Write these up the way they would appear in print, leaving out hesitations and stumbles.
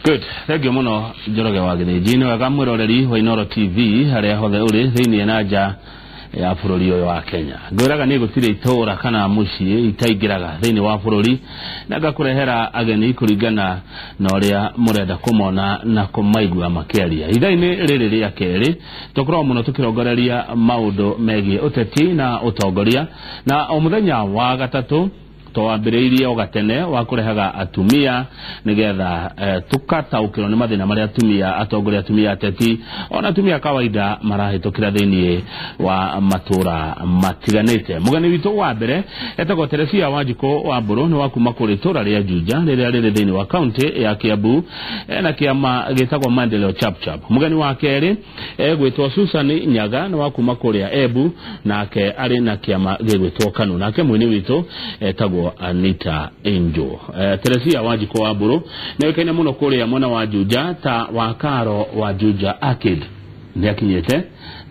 Good. Thank you muno Njoroge wa Gĩthĩnji. Nĩ wega mwĩroreri wa Inooro TV harĩa hothe ũrĩ thĩinĩ na nja ya bũrũri ũyũ wa Kenya. Ngwĩraga niĩ gũtirĩ itũũra kana mũciĩ itaingĩraga thĩinĩ wa bũrũri na ngakũrehera ageni kũringana na ũrĩa mũrenda kũmona na kũmaigua makĩaria. Ithaa-inĩ rĩrĩ rĩa kerĩ tũkoragwo mũno tũkĩrongoreria maũndũ megiĩ ũteti na ũtongoria, na o mũthenya wa gatatũ twambĩrĩirie o gatene wa kũrehaga atumia nĩgetha tũkataũkĩrwo nĩ mathĩna marĩa atumia atongoria, atumia ateti ona atumia kawaida marahĩtũkĩra thĩinĩ wa matũra matiganĩte. Mũgeni witũ wa mbere etagwo Teresia Wanjikũ wa Mbũrũ, nĩ wa kuma kũrĩ itũra rĩa Juja rĩrĩa rĩrĩ thĩinĩ wa kaunti ya Kiambu, ena kĩama gĩtagwo Maendeleo Chap Chap. Mũgeni wa kerĩ egwĩtwo Susan Nyaga, nĩ wa kuma kũrĩa Embu, nake arĩ na kĩama gĩgwĩtwo KANU. Nake mũini witũ etagwo Anita Angel. Teresia Wanjikũ wa Mbũrũ nĩoĩkaine mũno kũrĩa mwena wa Juja ta wa Karo wa Juja Arcade. Nĩ akinyĩte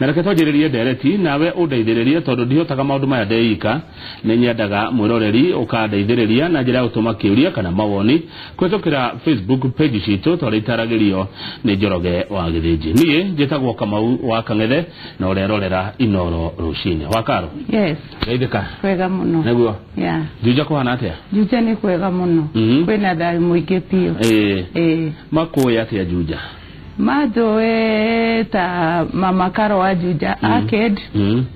na reke twanjĩrĩrie ndereti nawe ũndeithĩrĩrie tondũ ndihotaga maũndũ maya ndeika. Nĩ nyendaga mwĩroreri ũkandeithĩrĩria na njĩra ya gũtũma kĩũria kana mawoni kũhĩtũkĩra Facebook page citũ ta ũrĩa itaragĩrio nĩ Njoroge wa Gĩthĩnji. Niĩ njĩtagwo Kamau wa Kang'ethe na ũrerorera Inooro rũcinĩ. Wa Karo? Yes. Geithĩka. Kwega mũno. Nĩguo. Yeah. Juja kũhana atĩa? Juja nĩ kwega mũno. Kwĩna thayũ mũingĩ biũ. Ĩĩ. Makũĩ atĩa Juja? Manjũĩ ta Mama Karo wa Juja Arcade,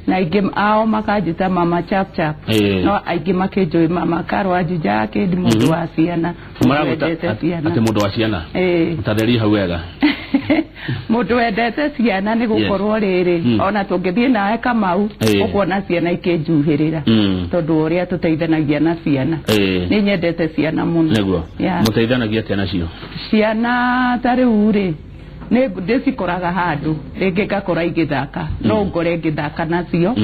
na aingĩ ao makanjĩta Mama Chap Chap. No aingĩ makĩnjũĩ Mama Karo wa Juja Arcade, mũndũ wa ciana, mũndũ wendete ciana. Atĩ mũndũ wa ciana? Ĩĩ. Ũtatherie hau wega. Mũndũ wendete ciana nĩ gũkorwo rĩrĩ, ona tũngĩthiĩ nawe Kamau, ũkuona ciana ikĩnjuhĩrĩra, tondũ ũrĩa tũteithanagia na ciana. Nĩ nyendete ciana mũno. Nĩguo. Mũteithanagia atĩa nacio? Ciana ta rĩu rĩ, nĩ ndĩcikoraga handũ rĩngĩ ngakora igĩthaka, no ngore ngĩthaka nacio,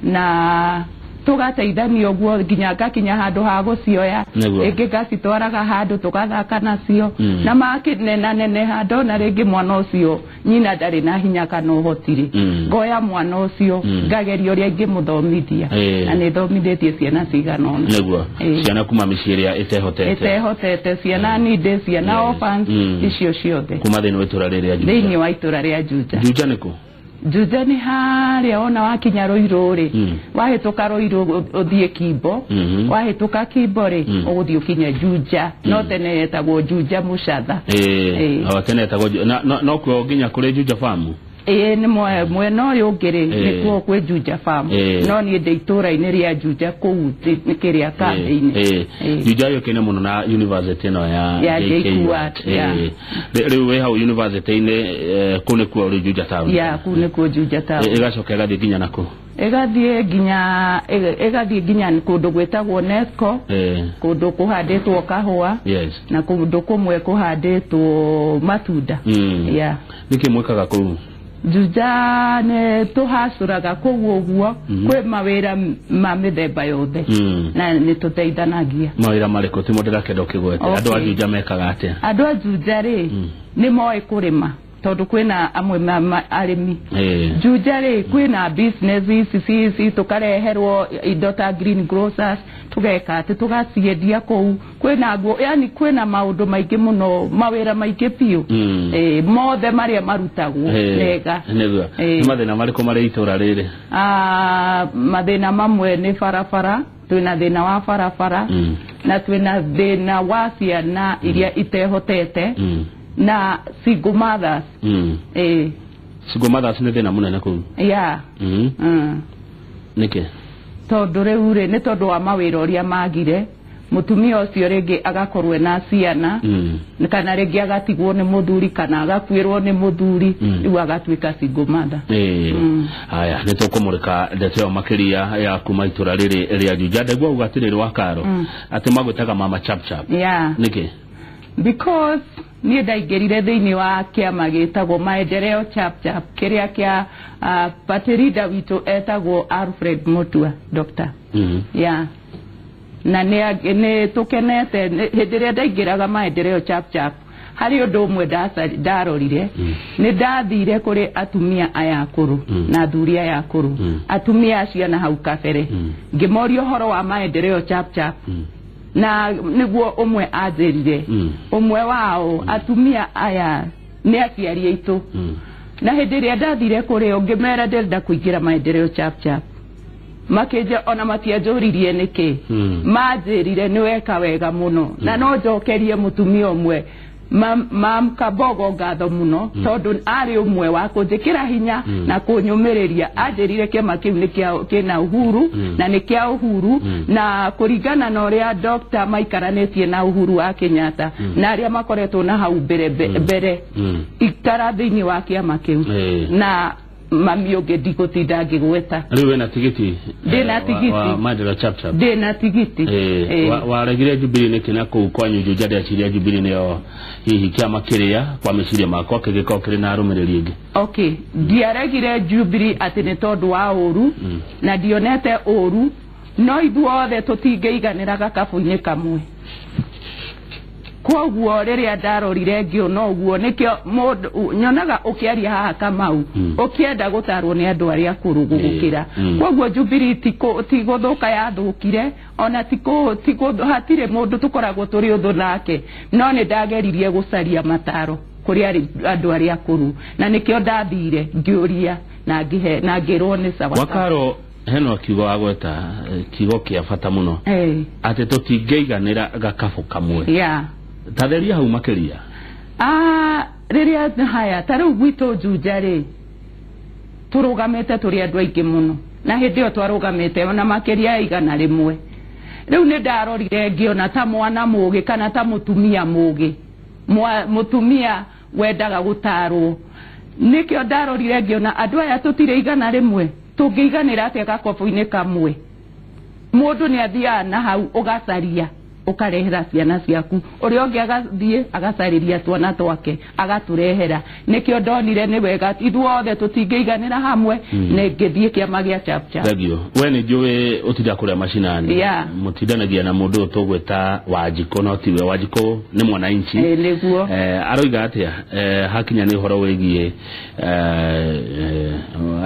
na tũgateithania ũguo nginya ngakinya handũ ha gũcioya, rĩngĩ ngacitwaraga handũ tũgathaka nacio, na makĩnenaneneha ndona rĩngĩ mwana ũcio nyina ndarĩ na hinya kana ũhoti rĩ, ngoya mwana ũcio ngageria ũrĩa ingĩmũthomithia, na nĩ thomithĩtie ciana cigana ũna. Nĩguo. Ciana kuma mĩciĩ ĩrĩa ĩtehotete. Ĩtehotete, ciana nindĩ, ciana orphans, icio ciothe. Kuma thĩinĩ wa itũra rĩrĩ rĩa Juja. Thĩinĩ wa itũra rĩa Juja. Juja nĩ kũ? Juja nĩ harĩa ona wakinya Rũirũ rĩ, wahĩtũka Rũirũ ũthiĩ Kimbo, wahĩtũka Kimbo rĩ, ũgũthiĩ ũkinye Juja, no tene yetagwo Juja Mũcatha. O tene yetagwo no kuo nginya kũrĩ Juja Farm? Ĩĩ, nĩ mwena ũyũ ũngĩ rĩ, nĩkuo kwĩ Juja Farm. No niĩ ndĩ itũra-inĩ rĩa Juja kũu kĩrĩa kambĩ-inĩ. Juja yũkaine mũno na university ĩno ya JKUAT. Rĩu wĩ hau university-inĩ, kũu nĩkuo rĩu Juja Town. Ya, kũu nĩkuo Juja Town. Ĩgacoka ĩgathiĩ nginya nakũ? Ĩgathiĩ nginya kũndũ gwĩtagwo Nesco, kũndũ kũhandĩtwo kahũa, na kũndũ kũmwe kũhandĩtwo matunda. Yeah. Nĩkĩ mwĩkaga kũu? Juja nĩ tũhacũraga kũu ũguo, kwĩ mawĩra ma mĩthemba yothe, na nĩ tũteithanagia. Mawĩra marĩkũ? Ti mũndũ ndakenda ũkĩgwete. Andũ a Juja mekaga atĩa? Andũ a Juja rĩ, nĩ moĩ kũrĩma, tondũ kwĩna amwe arĩmi. Juja rĩ, kwĩna business ici ici tũkareherwo indo ta green grocers, tũgeka atĩ tũgaciendia kũu. Kwĩna nguo, yani kwĩna maũndũ maingĩ mũno, mawĩra maingĩ biũ. Mothe marĩa marutagwo mega. Nĩguo. Nĩ mathĩna marĩkũ marĩ itũra rĩrĩ? Mathĩna mamwe nĩ barabara, twĩna thĩna wa barabara, na twĩna thĩna wa ciana iria itehotete, na single mothers. Single mothers nĩ thĩna mũnene kũu? Yeah. Nĩkĩ? Tondũ rĩu rĩ, nĩ tondũ wa mawĩra ũrĩa magire, mũtumia ũcio rĩngĩ agakorwo ena ciana, kana rĩngĩ agatigwo nĩ mũthuri, kana agakuĩrwo nĩ mũthuri, rĩu agatuĩka single mother. Haya, nĩ tũkũmũrĩka ndeto ĩyo makĩria ya kuma itũra rĩrĩ rĩa Juja. Ndaigua uga atĩrĩrĩ wa Karo, atĩ magwĩtaga Mama Chap Chap. Nĩkĩ? Because niĩ ndaingĩrire thĩinĩ wa kĩama gĩtagwo Maendeleo Chap Chap, kĩrĩa kĩa party leader witũ etagwo Alfred Mutua, doctor. Yeah. Na nĩ tũkenete, hĩndĩ ĩrĩa ndaingĩraga Maendeleo Chap Chap, harĩ ũndũ ũmwe ndarorire, nĩ ndathire kũrĩ atumia aya akũrũ na athuri aya akũrũ, atumia acio na hau kabere, ngĩmoria ũhoro wa Maendeleo Chap Chap. Na nĩguo ũmwe anjĩrire, ũmwe wao atumia aya nĩ aciari aitũ. Na hĩndĩ ĩrĩa ndathire kũrĩ o ngĩmera ndĩrenda kũingĩra Maendeleo Chap Chap, makĩnja ona matianjũririe nĩkĩ, manjĩrire nĩ weka wega mũno. Na no njokerie mũtumia ũmwe Mam Kabogo ngatho mũno, tondũ arĩ ũmwe wa kũnjĩkĩra hinya na kũnyũmĩrĩria. Anjĩrire kĩama kĩu nĩ kĩna Uhuru na nĩ kĩa Uhuru, na kũringana na ũrĩa Dr. maikaranĩtie na Uhuru wa Kenyatta na arĩa makoretwo na hau mbere mbere ikara thĩinĩ wa kĩama kĩu. Na mami ũngĩ ndigũtinda ngĩgweta. Rĩu wĩna tigiti? Ndĩna tigiti. Wa Maendeleo Chap Chap? Ndĩna tigiti. Waregire Jubilee nĩkĩ? Na kũu kwanyu Juja ndeciria Jubilee nĩyo hihi kĩama kĩrĩa kwa meciria makwa kĩngĩkorwo kĩrĩ na arũmĩrĩri aingĩ. Okay, ndiaregire Jubilee atĩ nĩ tondũ wa ũru, na ndionete ũru, no ithuothe tũtingĩiganĩra gakabu-inĩ kamwe. Koguo rĩrĩa ndarorire ngĩona ũguo, nĩkĩo mũndũ nyonaga ũkĩaria haha Kamau, ũkĩenda gũtarwo nĩ andũ arĩa akũrũ gũgũkĩra. Koguo Jubilee ti gũthũka yathũkire, ona ti hatirĩ mũndũ tũkoragwo tũrĩ ũthũ nake, no nĩ ndageririe gũcaria mataro kũrĩ andũ arĩa akũrũ, na nĩkĩo ndathire ngĩũria na ngĩhe na ngĩrwo nĩ sawa. Wakaro heno kiugo wagweta, kiugo kĩa bata mũno, atĩ tũtingĩiganĩra gakabu kamwe. Tatheria hau makĩria. Rĩrĩa haya ta rĩu gwitũ Juja rĩ, tũrũgamĩte tũrĩ andũ aingĩ mũno, na hĩndĩ ĩyo twarũgamĩte ona makĩria ya 100. Rĩu nĩ ndarorire ngĩona ta mwana mũgĩ kana ta mũtumia mũgĩ, mũtumia wendaga gũtarwo. Nĩkĩo ndarorire ngĩona andũ aya tũtirĩ 100, tũngĩiganĩra atĩa gakobu-inĩ kamwe? Mũndũ nĩ athiaga na hau ũgacaria, ũkarehera ciana ciaku, ũrĩa ũngĩ agathiĩ agacarĩria twana twake agatũrehera. Nĩkĩo ndonire nĩ wega ithuothe tũtingĩiganĩra hamwe, na ngĩthiĩ kĩama gĩa Chap Chap. Thank you. We nĩ njũĩ ũtinda kũrĩa macinani, mũtindanagia na mũndũ ũyũ tũgwĩta Wanjikũ, no tiwe Wanjikũ, nĩ mwananchi. Nĩguo. Aroiga atĩa hakinya nĩ ũhoro wĩgiĩ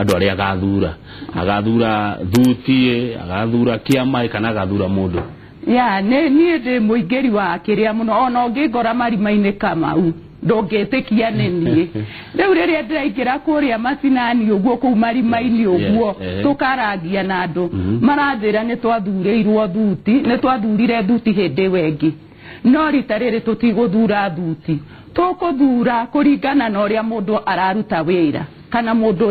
andũ arĩa agathura? Agathura thuti, agathura kĩama, kana agathura mũndũ? Ya, niĩ ndĩ mũingĩri wa kĩrĩa mũno, ona ũngĩngora marima-inĩ Kamau ndũngĩtĩkia nĩ niĩ. Rĩu rĩrĩa ndĩraingĩra kũrĩa macinani ũguo, kũu marima-inĩ ũguo, tũkarangia na andũ maranjĩra nĩ twathurĩirwo thuti, nĩ twathurire thuti hĩndĩ ĩyo ĩngĩ, no rita rĩrĩ tũtigũthura thuti, tũkũthura kũringana na ũrĩa mũndũ araruta wĩra kana mũndũ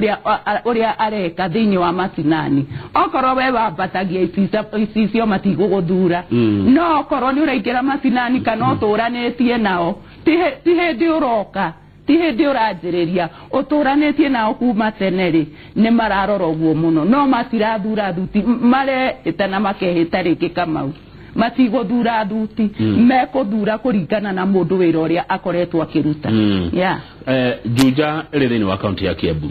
ũrĩa areka thĩinĩ wa macinani. Okorwo we wambatagia icicio matigũgũthura, no okorwo nĩ ũraingĩra macinani kana ũtũranĩtie nao, ti hĩndĩ ũroka, ti hĩndĩ ũranjĩrĩria, ũtũranĩtie nao kuma tene rĩ, nĩ mararora ũguo mũno, no matirathura thuti, marehĩta na makehĩta rĩngĩ Kamau, matigũthura thuti, mekũthura kũringana na mũndũ wĩra ũrĩa akoretwo akĩruta. Juja ĩrĩ thĩinĩ wa kaunti ya Kiambu.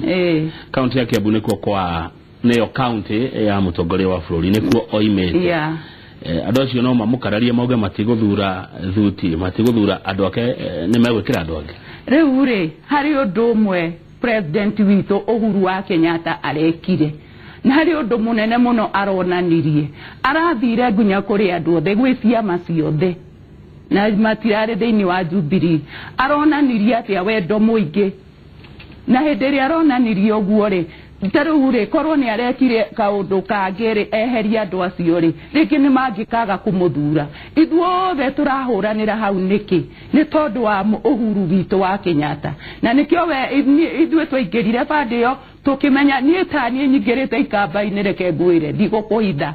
Kaunti ya Kiambu nĩkuo kwa nĩyo kaunti ya mũtongoria wa bũrũri, nĩkuo oimĩte. Andũ acio no mamũkararie mauge matigũthura thuti, matigũthura andũ ake, nĩ megwĩkĩra andũ angĩ. Rĩu rĩ, harĩ ũndũ ũmwe president witũ Uhuru wa Kenyatta arekire, na harĩ ũndũ mũnene mũno aronanirie. Arathire nginya kũrĩ andũ othe, gwĩ ciama ciothe, na matirarĩ thĩinĩ wa Jubilee. Aronanirie atĩa wendo mũingĩ, na hĩndĩ ĩrĩa aronanirie ũguo rĩ, ta rĩu rĩ, korwo nĩ arekire kaũndũ kangĩ rĩ, eherie andũ acio rĩ, rĩngĩ nĩ mangĩkaga kũmũthura. Ithuothe tũrahũranĩra hau nĩkĩ? Nĩ tondũ wa Uhuru witũ wa Kenyatta. Na nĩkĩo we ithuĩ twaingĩrire bandĩ ĩyo tũkĩmenya, niĩ ta niĩ nyingĩrĩte ikamba-inĩ, reke ngwĩre ndigũkũhitha.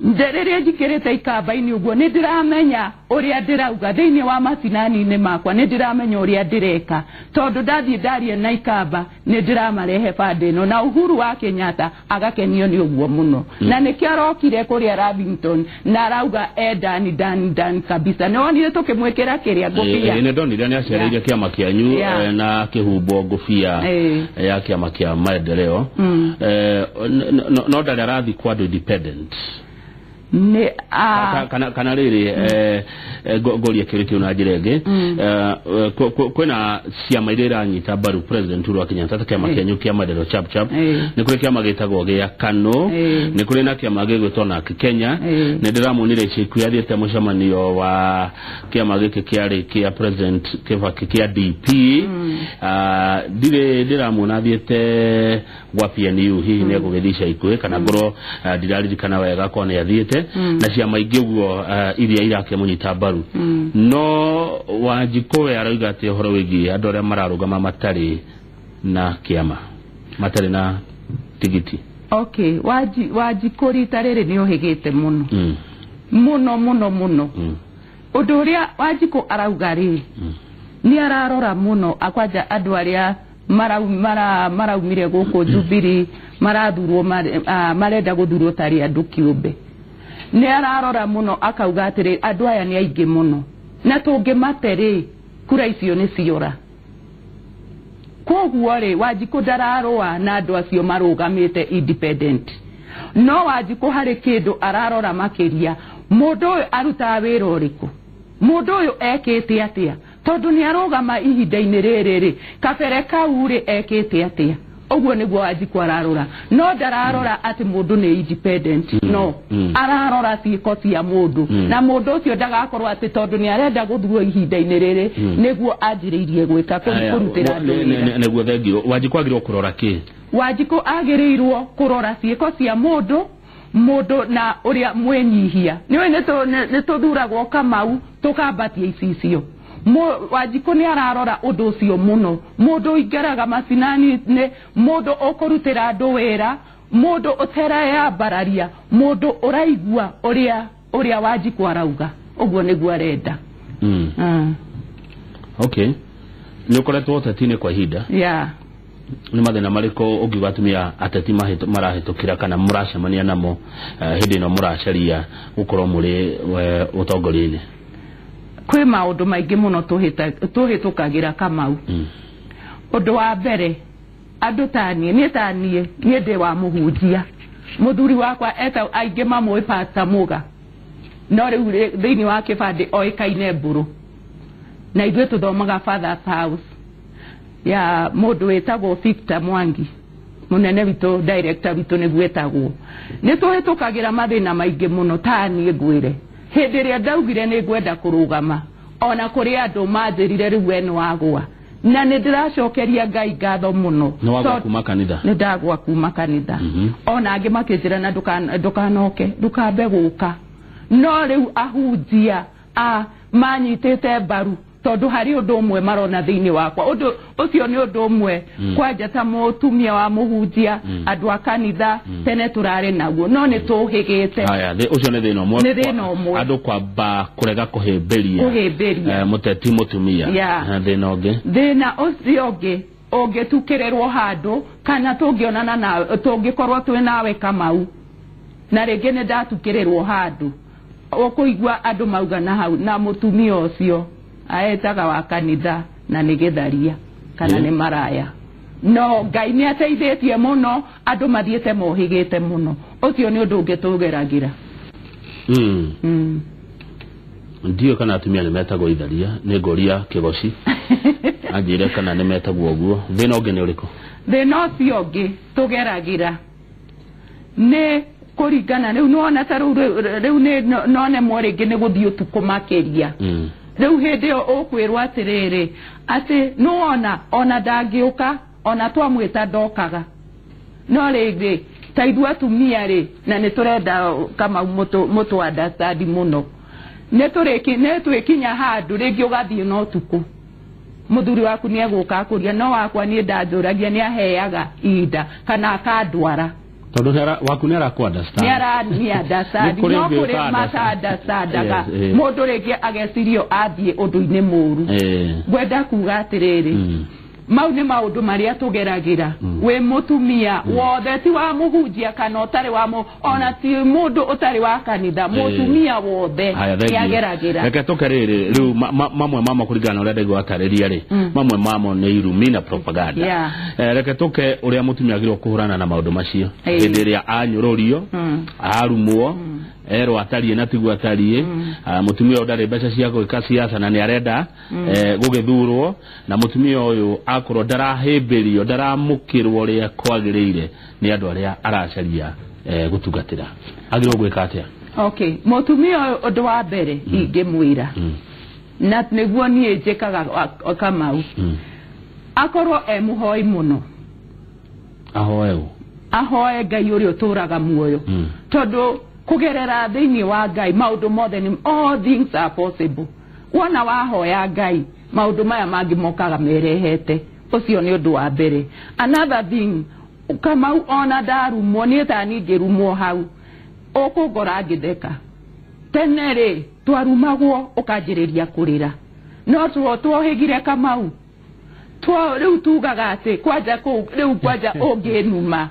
Rĩrĩa njikĩrĩte ikamba-inĩ ũguo nĩ ndĩramenya ũrĩa ndĩrauga thĩinĩ wa macinani-inĩ makwa, nĩ ndĩramenya ũrĩa ndĩreka, tondũ ndathiĩ ndaria na ikamba nĩ ndĩramarehe bandĩ ĩno, na Uhuru wa Kenyatta agakenio nĩ ũguo mũno. Na nĩkĩo arokire kũrĩa Lavington na arauga e dani dani dani kabisa. Nĩ wonire tũkĩmwĩkĩra kĩrĩa ngũbia? Nĩ ndonire nĩ acereire kĩama kĩanyu na kĩhumbwo ngũbia ya kĩama kĩa Maendeleo, no ndarĩ arathiĩ kwa andũ independent. Nĩ kana rĩrĩ ngoria kĩũria kĩu na njĩra ĩngĩ, kwĩna ciama iria iranyita mbaru President Uhuru Kenyatta ta kĩama kĩanyu kĩa Maendeleo Chap Chap, nĩ kũrĩ kĩama gĩtagwo gĩa KANU, nĩ kũrĩ na kĩama gĩgwĩtwo NARC Kenya. Nĩ ndĩramuonire ica ikuhĩ athiĩte mũcemanio wa kĩama gĩkĩ kĩarĩ kĩa President Kibaki kĩa DP. Ndirĩ ndĩramuona athiĩte gwa PNU, hihi nĩ egũgĩthiĩ ica ikuhĩ kana ngorwo ndiraririkana wega kwa nĩ athiĩte, na ciama ingĩ ũguo iria irakĩmũnyita mbaru. No Wanjikũ we arauga atĩ ũhoro wĩgiĩ andũ arĩa mararũgama matarĩ na kĩama, matarĩ na tigiti. Okay, Wanjikũ rita rĩrĩ nĩ ũhĩgĩte mũno mũno mũno mũno. Ũndũ ũrĩa Wanjikũ arauga rĩ, nĩ ararora mũno akwanja andũ arĩa maraumire gũkũ Jubilee, marathurwo marenda gũthurwo tarĩ andũ kĩũmbe. Nĩ ararora mũno akauga atĩrĩ, andũ aya nĩ aingĩ mũno na tũngĩmate rĩ, kura icio nĩ ciora. Koguo rĩ, Wanjikũ ndararũa na andũ acio marũgamĩte independent, no Wanjikũ harĩ kĩndũ ararora makĩria, mũndũ ũyũ arutaga wĩra ũrĩkũ, mũndũ ũyũ ekĩte atĩa, tondũ nĩ arũgama ihinda-inĩ rĩrĩ rĩ, kabere kau rĩ ekĩte atĩa. Ũguo nĩguo Wanjikũ ararora, no ndararora atĩ mũndũ nĩ independent, no ararora ciĩko cia mũndũ, na mũndũ ũcio ndagakorwo atĩ tondũ nĩ arenda gũthurwo ihinda-inĩ rĩrĩ nĩguo anjĩrĩirie gwĩka kũrutĩra andũ wĩra. Nĩguo thengio. Wanjikũ agĩrĩirwo kũrora kĩ? Wanjikũ agĩrĩirwo kũrora ciĩko cia mũndũ, mũndũ na ũrĩa mwĩnyihia. Nĩũĩ nĩ tũthuragwo Kamau tũkambatia icicio. Wanjikũ nĩ ararora ũndũ ũcio mũno, mũndũ ũingĩraga macinani-inĩ, mũndũ ũkũrutĩra andũ wĩra, mũndũ ũtereyambararia, mũndũ ũraigua ũrĩa Wanjikũ arauga, ũguo nĩguo arenda. Okay, nĩ ũkoretwo ũteti-inĩ kwa ihinda. Nĩ mathĩna marĩkũ ũngiuga atumia ateti marahĩtũkĩra kana mũracemania namo hĩndĩ ĩno mũracaria gũkorwo mũrĩ ũtongoria-inĩ? Kwĩ maũndũ maingĩ mũno tũhĩtũkagĩra Kamau. Ũndũ wa mbere, andũ ta niĩ, niĩ ta niĩ, niĩ ndĩ wa mũhunjia. Mũthuri wakwa eta aingĩ mamũĩ Pastor Muga, no rĩu thĩinĩ wa kĩbandĩ oĩkaine Mbũrũ, na ithuĩ tũthomaga Father's House ya mũndũ wĩtagwo Victor Mwangi, mũnene witũ, director witũ nĩguo etagwo. Nĩ tũhĩtũkagĩra mathĩna maingĩ mũno. Ta niĩ ngwĩre, hĩndĩ ĩrĩa ndaugire nĩ ngwenda kũrũgama, ona kũrĩ andũ manjĩrire rĩu we nĩ wagũa, na nĩ ndĩracokeria Ngai ngatho mũno. Nĩ wagũa kuma kanitha? Nĩ ndagũa kuma kanitha. Ona angĩ makĩnjĩra na ndũkanoke, ndũkambe gũka. No rĩu ahunjia manyitĩte mbaru, tondũ harĩ ũndũ ũmwe marona thĩinĩ wakwa. Ũndũ ũcio nĩ ũndũ ũmwe kwanja ta mũtumia wa mũhunjia, andũ a kanitha tene tũrarĩ naguo, no nĩ tũhĩgĩte. Haya, ũcio nĩ thĩna ũmwe. Nĩ thĩna ũmwe. Andũ kwamba kũrega kũhĩmbĩria mũteti mũtumia. Thĩna ũngĩ? Thĩna ũcio ũngĩ ũngĩtukĩrĩrwo handũ kana tũngĩonana na tũngĩkorwo twĩ nawe Kamau, na rĩngĩ nĩ ndatukĩrĩrwo handũ, ũkũigua andũ mauga na hau na mũtumia ũcio aetaga wa kanitha na nĩ gĩtharia kana nĩ maraya. No Ngai nĩ ateithĩtie mũno, andũ mathiĩte mohĩgĩte mũno. Ũcio nĩ ũndũ ũngĩ tũgeragĩra. Ndiũĩ kana atumia nĩ metagwo itharia, nĩ ngũria Kĩgoci anjĩre kana nĩ metagwo ũguo. Thĩna ũngĩ nĩ ũrĩkũ? Thĩna ũcio ũngĩ tũgeragĩra nĩ kũringana rĩu nĩwona ta rĩu nĩ nonemwo rĩngĩ nĩ gũthiĩ ũtukũ makĩria. Rĩu hĩndĩ ĩyo ũkwĩrwo atĩrĩrĩ, atĩ nĩwona ona ndangĩũka, ona twamwĩta ndokaga. No rĩngĩ ta ithuĩ atumia rĩ, na nĩ tũrenda Kamau mũtũ understand mũno, nĩ twĩkinya handũ rĩngĩ ũgathiĩ na ũtukũ, mũthuri waku nĩ egũka akũria, no wakwa niĩ ndanjũragia, nĩ aheaga ihinda kana akandwara. Tondũ waku nĩ arakũ understand. Nĩ arani understand. No kũrĩ mata understandaga. Mũndũ rĩngĩ agecirio athiĩ ũndũ-inĩ mũru. Ngwenda kuga atĩrĩrĩ, mau nĩ maũndũ marĩa tũgeragĩra. Wĩ mũtumia wothe, ti wa mũhunjia kana ũtarĩ wa ona ti mũndũ ũtarĩ wa kanitha, mũtumia wothe nĩ ageragĩra. Reke tũke rĩrĩ rĩu mamwe mamo kũringana na ũrĩa ndaigua atarĩria rĩ, mamwe mamo nĩ irumi na propaganda. Reke tũke ũrĩa mũtumia agĩrĩirwo kũhũrana na maũndũ macio hĩndĩ ĩrĩa anyũrũrio, arumwo, Erwo atariĩ na tiguo atariĩ. Mũtumia ũyũ ndarĩ mbeca cia gwĩka siasa na nĩ arenda gũgĩthurwo, na mũtumia ũyũ akorwo ndarahĩmbĩrio, ndaramũkĩrwo ũrĩa kwagĩrĩire nĩ andũ arĩa aracaria gũtungatĩra, agĩrĩirwo gwĩka atĩa? Okay, mũtumia ũyũ, ũndũ wa mbere ingĩmwĩra, na nĩguo niĩ njĩkaga, Kamau, akorwo e mũhoi mũno. Ahoe ũ? Ahoe Ngai ũrĩa ũtũraga muoyo, tondũ kũgerera thĩinĩ wa Ngai maũndũ mothe nĩ, all things are possible. Wona wahoya Ngai, maũndũ maya mangĩ mokaga merehete. Ũcio nĩ ũndũ wa mbere. Another thing, Kamau, ona ndarumwo niĩ, ta niĩ ngĩrumwo hau ũkũngora ngĩtheka. Tene rĩ, twarumagwo ũkanjĩrĩria kũrĩra, no tuohĩgire, Kamau, rĩu tugaga atĩ kwanja kũu rĩu kwanja ũngĩnuma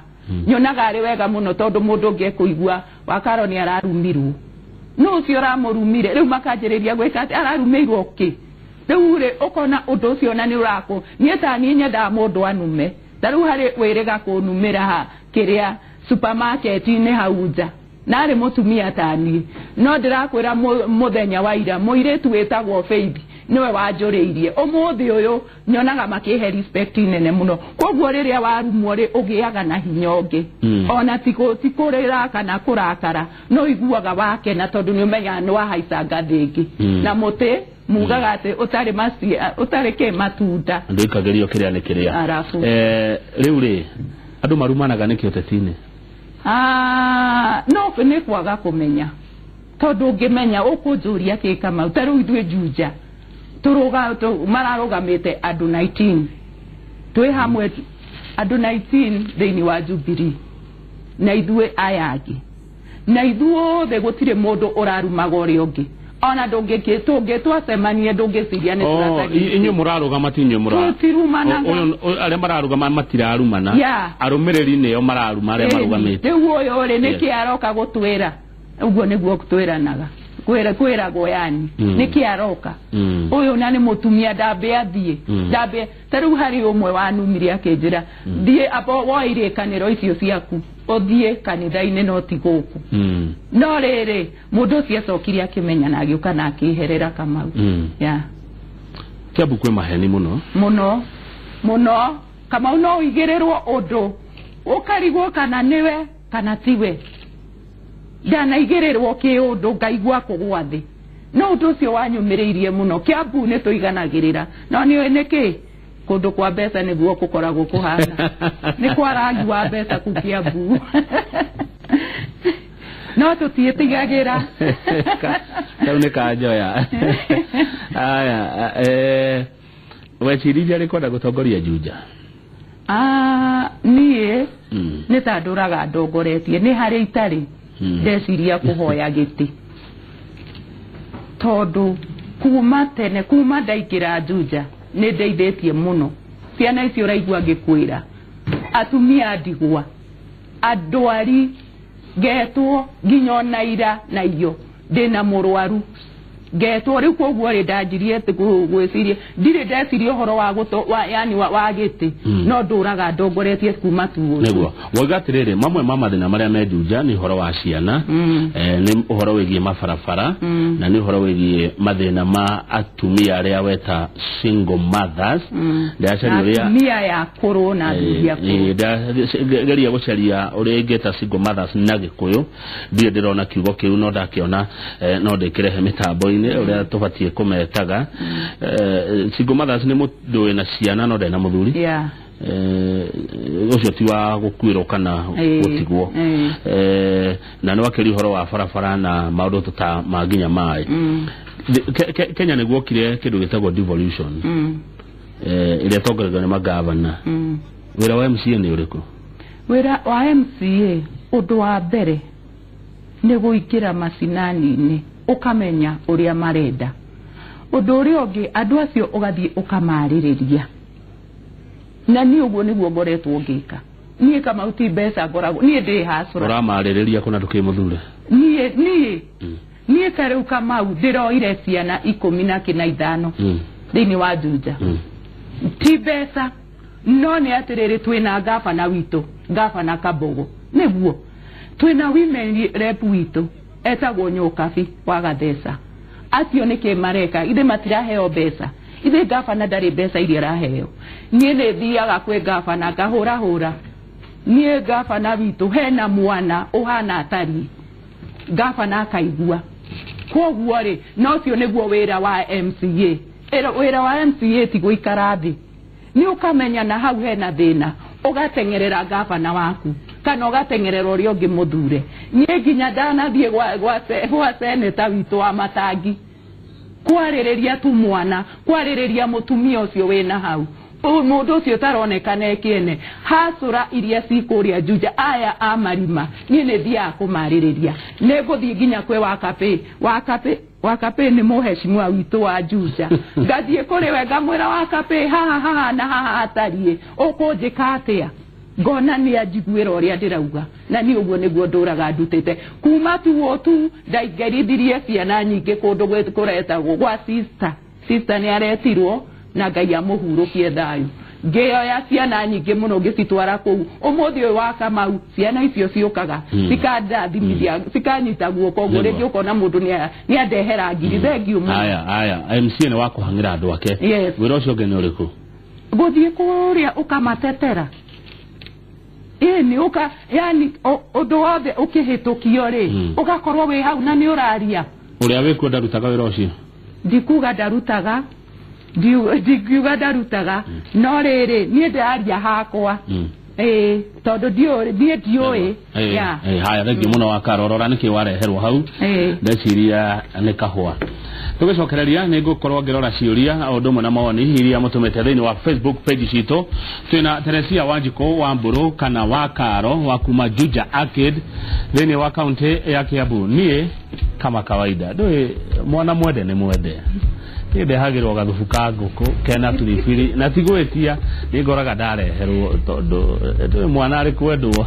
nyonaga arĩ wega mũno, tondũ mũndũ ũngĩ ekũigua wakaro nĩ ararumirwo, no ũcio ũramũrumire rĩu makanjĩrĩria gwĩka atĩ ararumĩirwo kĩ. Rĩu rĩ, ũkona ũndũ ũcio na nĩ ũrakũ niĩ, ta niĩ nyendaga mũndũ anume. Ta rĩu harĩ wĩrĩga kũnumĩra ha kĩrĩa supermarket-inĩ hau nja, narĩ mũtumia ta niĩ, no ndĩrakwĩra mũthenya wa ira mũirĩtu wĩtagwo Faith nĩwe wanjũrĩirie. Ũmũthĩ ũyũ nyonaga makĩhe respect nene mũno. Koguo rĩrĩa warumwo rĩ, ũgĩaga na hinya ũngĩ. Ona ti kũrĩra kana kũrakara, no iguaga wakena, tondũ nĩ ũmenyaga nĩ wahaica ngathĩ ĩngĩ. Na mũtĩ mugaga atĩ ũtarĩ macia, ũtarĩ kĩ matunda. Ndũikagĩrio kĩrĩa nĩ kĩrĩa. Arabu. Rĩu rĩ, andũ marumanaga nĩkĩ ũteti-inĩ? Ah, no nĩ kwaga kũmenya, tondũ ũngĩmenya ũkũnjũria kĩ, Kamau? Ta rĩu ithuĩ Juja tũrũga mararũgamĩte andũ 19, twĩ hamwe andũ 19 thĩinĩ wa Jubilee na ithuĩ aya angĩ, na ithuothe gũtirĩ mũndũ ũrarumaga ũrĩa ũngĩ. Ona ndũngĩkĩ tũngĩ twacemanie ndũngĩciria nĩ Oh, tũratagia. Inyuĩ mũrarũgama ti inyuĩ mũra Tũtirumanaga. Arĩa mararũgama matirarumana. Arũmĩrĩri nĩo mararuma arĩa marũgamĩte. Rĩu ũyũ rĩ, nĩkĩ aroka gũtwĩra ũguo? Nĩguo twĩranaga, kwĩragwo yani, nĩkĩ aroka ũyũ na nĩ mũtumia, ndambe athiĩ, ndambe. Ta rĩu harĩ ũmwe wanumire akĩnjĩra thiĩ abo woe irĩkanĩro icio ciaku ũthiĩ kanitha-inĩ, no ti gũkũ. No rĩrĩ, mũndũ ũcio acokire akĩmenya na agĩũka na akĩherera, Kamau. Yeah. Kiambu kwĩ maheni mũno. Mũno mũno, Kamau. No ũigĩrĩrwo ũndũ ũkarigwo kana nĩwe kana tiwe. Ndanaigĩrĩrwo kĩũndũ ngaigua kũgwa thĩ, no ũndũ ũcio wanyũmĩrĩirie mũno. Kiambu nĩ tũiganagĩrĩra, no nĩ nĩkĩ kũndũ kwa mbeca nĩguo gũkoragwo kũhana nĩ kwa rangi wa mbeca kũu Kiambu, no tũtiĩtigagĩra. Kau nĩ kanjoya aya. Weciririe rĩ kwenda gũtongoria Juja? Ah, niĩ nĩ ta ndũraga ndongoretie, nĩ harĩ itarĩ ndeciria kũhoya gĩtĩ, tondũ kuma tene, kuma ndaingĩra Juja, nĩ ndeithĩtie mũno ciana icio ũraigua ngĩkwĩra, atumia ndigwa, andwari, ngetwo nginya ona ira na iyo ndĩna mũrwaru ngetwo. Rĩu koguo rĩ, ndanjirie gwĩciria, ndirĩ ndeciria ũhoro wa gũto wa, yani wa gĩtĩ, no ndũraga ndongoretie kuma tu. Nĩguo wauga atĩrĩrĩ, mamwe ma mathĩna marĩa me Juja nĩ ũhoro wa ciana, nĩ ũhoro wĩgiĩ mabarabara, na nĩ ũhoro wĩgiĩ mathĩna ma atumia arĩa weta single mothers. Ndĩracaria ũrĩa atumia ya kũrũ na athuri akũrũ. Geria gũcaria ũrĩa ingĩta single mothers na Gĩkũyũ, ndirĩ ndĩrona kiugo kĩu, no ndakĩona no ndĩkĩrehe mĩtambo-inĩ ũrĩa tũbatiĩ kũmetaga. Single mothers nĩ mũndũ wĩna ciana no ndarĩ na mũthuri. Ũcio ti wa gũkuĩrwo kana gũtigwo. Na nĩ wakĩria ũhoro wa barabara na maũndũ ta ma nginya maĩ. Kenya nĩ guokire kĩndũ gĩtagwo devolution, ĩrĩa ĩtongoragio nĩ magavana. Wĩra wa MCA nĩ ũrĩkũ? Wĩra wa MCA, ũndũ wa mbere nĩ gũingĩra macinani-inĩ ũkamenya ũrĩa marenda. Ũndũ ũrĩa ũngĩ, andũ acio ũgathiĩ ũkamarĩrĩria, na niĩ ũguo nĩguo ngoretwo ngĩka. Niĩ, Kamau, ti mbeca ngoragwo niĩ ndĩ hacũra. Ũramarĩrĩria kũna ndũkĩ mũthure? Niĩ ta rĩu, Kamau, ndĩroire ciana 15 thĩinĩ wa Juja. Ti mbeca, no nĩ atĩrĩrĩ, twĩna gabana witũ, Gabana Kabogo, nĩguo twĩna women rep witũ. Etagwo Nyokabi wa Gatheca. Acio nĩkĩ mareka? Ithe matiraheo mbeca. Ithe gavana ndarĩ mbeca iria araheo. Niĩ nĩ thiaga kwĩ gavana ngahũrahũra. Niĩ gavana witũ hena mwana ũhana atariĩ. Gavana akaigua. Kwoguo rĩ, na ũcio nĩguo wĩra wa MCA. Wĩra wa MCA ti gũikara thĩ. Nĩ ũkamenya na hau hena thĩna, ũgateng'erera gavana waku kana ũgateng'erera ũrĩa ũngĩ mũthure. Niĩ nginya ndanathiĩ gwa seneta witũ wa Matangi kwarĩrĩria tu mwana, kwarĩrĩria mũtumia ũcio wĩna hau. Mũndũ ũcio ũtaronekana ekĩene hacũra iria cikũrĩa Juja aya a marima, niĩ nĩ thiaga kũmarĩrĩria. Nĩ ngũthiĩ nginya kwĩ Wakapĩ. Wakapĩ nĩ mũheshimiwa witũ wa Juja. Ngathiĩ kũrĩ we ngamwĩra Wakapĩ haha haha na haha atariĩ, ũkũnjĩka atĩa? Ngona nĩ anjiguĩra ũrĩa ndĩrauga, na niĩ ũguo nĩguo ndũraga ndutĩte. Kuma tu tu ndaingerithirie ciana nyingĩ kũndũ kũretagwo gwa sister. Sister nĩ aretirwo na Ngai amũhurũkie thayũ. Ngĩoya ciana nyingĩ mũno ngĩcitwara kũu. Ũmũthĩ ũyũ wa Kamau ciana icio ciũkaga cikandathimithia, cikanyita guoko ũguo, rĩngĩ ũkona mũndũ nĩ andehera ngiri. Thengiũ mũno. Haya, MCA nĩ wa kũhang'ĩra andũ ake. Wĩra ũcio ũngĩ nĩ ũrĩkũ? Gũthiĩ kũrĩa ũkamatetera. Ĩni ũka yani ũndũ wothe ũkĩhĩtũkio rĩ, ũgakorwo wĩ hau na nĩ ũraria. Ũrĩa wĩkuo ndarutaga wĩra ũcio? Ndikuga ndarutaga. Ndingiuga ndarutaga, no rĩrĩ niĩ ndĩraria hakwa. Tondũ niĩ ndiũĩ. Haya, thengiũ mũno wa Karo. Rora nĩkĩ wareherwo hau. Ndeciria nĩ kahũa. Tũgĩcokereria nĩ ngũkorwo ngĩrora ciũria o ũndũ ũmwe na mawoni iria mũtũmĩte thĩinĩ wa Facebook page citũ. Twĩna Teresia Wanjikũ wa Mbũrũ kana wa Karo wa kuma Juja Arcade thĩinĩ wa kaunti ya Kiambu. Niĩ kama kawaida ndũĩ mwana mwende nĩ mwende. Niĩ ndehagĩrwo gathubu ka ngũkũ kena biribiri na ti gwĩtia, nĩ ngoraga ndareherwo tondũ ndũĩ mwana arĩ kwendwo.